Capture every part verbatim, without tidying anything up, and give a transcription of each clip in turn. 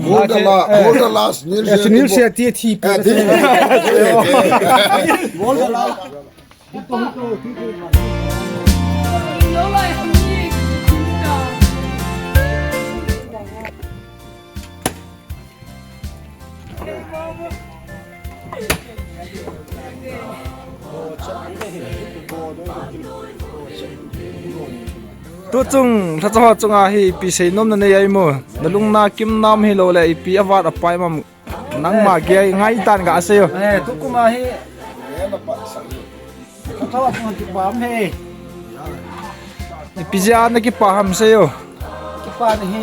Gold la, eh, gold la, Sunil eh, Shetty Sunil bo-, Shetty thi eh, thi. Gold la. Tuchung, lhacha ho chunga hi ipi seinom nanei ahi mo. Nalung na kim nam hilou le ipi avat apai mam. Nangma gei ngai tan ga sei o. Eh, tukum a hi. Ka thaw a tung kipa um he. Ipi jeh a nakipa ham sei o. Kipa na hi,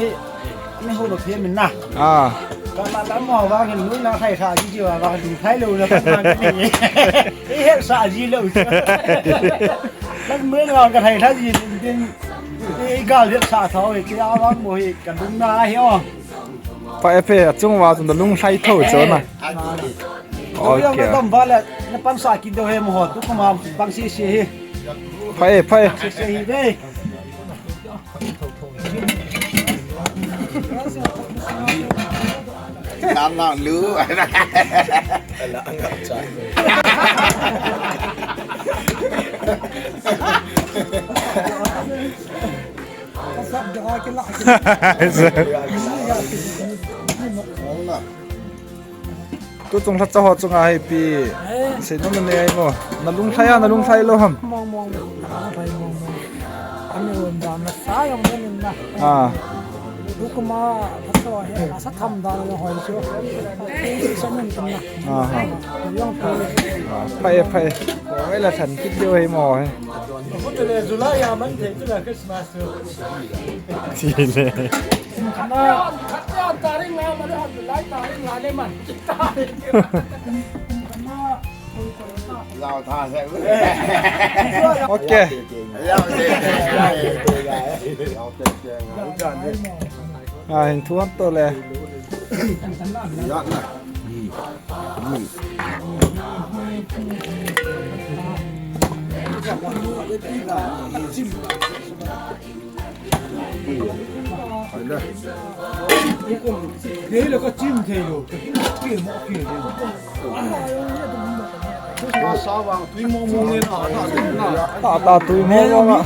mi ho lo phe min na. Ah. Ka la la mo vang hin lui na khai kha ji ji vang hin khai lo na ka ma ni. E he sa ji lo. Kan me na ka khai kha ji din din. E gal de sa thaw e ki a vang mo hi ka lung na hi o. Pha e phe, achung uva chun nalung lhai tho chu na. Eh. Okay. Dom ba le, na pan sa ki do he mo ho, tukum a bang si si hi. Pha e, pha e. Si si hi ve. Nam nam lu. Tuchung lhacha ho chunga hi ipi seinom nanei ahi mo. Nalung lhai a, nalung lhai lou ham. Mong mong. Lung lhai mong mong. Ani un dan na sa jong den in na. Ah. Tukum a lhacha ho hi asa tham dan lo hoi chu. Sa nin tum na. Ah. Jong pha. Ah, pha e, pha e. Ko ai la than kit deu ahi mo he. Ko te le July a man thei chu la Christmas. Chile. Khatna, khatna tarik nga ma le hon lai tarik nga le man. Lao tha se. Okay. Lao se. Ah, hin thu hon to le. Ya na. Tata tui mo mo nga.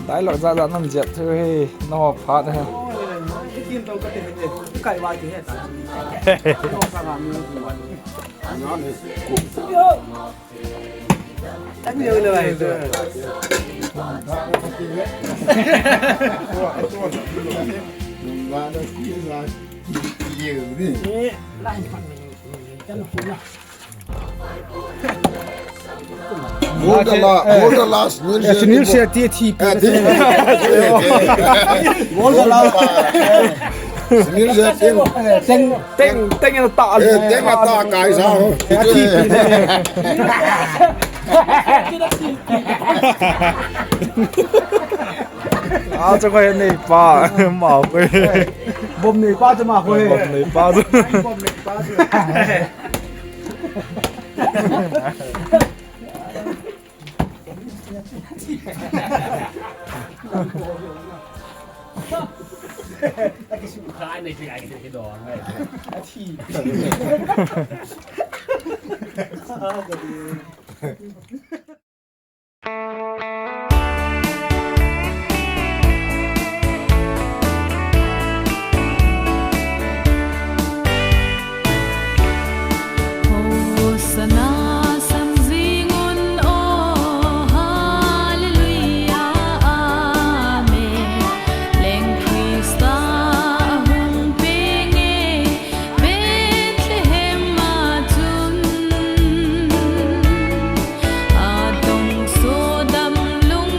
Dialogue jat jat nam jep thei hi, no phat he. Gold la, eh, gold la, Sunil eh, Sunil Shetty bo-, Shetty thi. Eh, thi. Gold la. Sunil Shetty. Teng, teng, teng na ta. Eh, teng na ta kai sa ho. Eh, thi. Ah, chu ko nei pa, ma ko. Bom nei pa chu ma ko. Bom nei pa chu. Bom nei pa chu. Hosanna, sang jing un, oh, hallelujah, amen. Leng Krista hung peng e, Bethlehem a chun. Adong so dam lung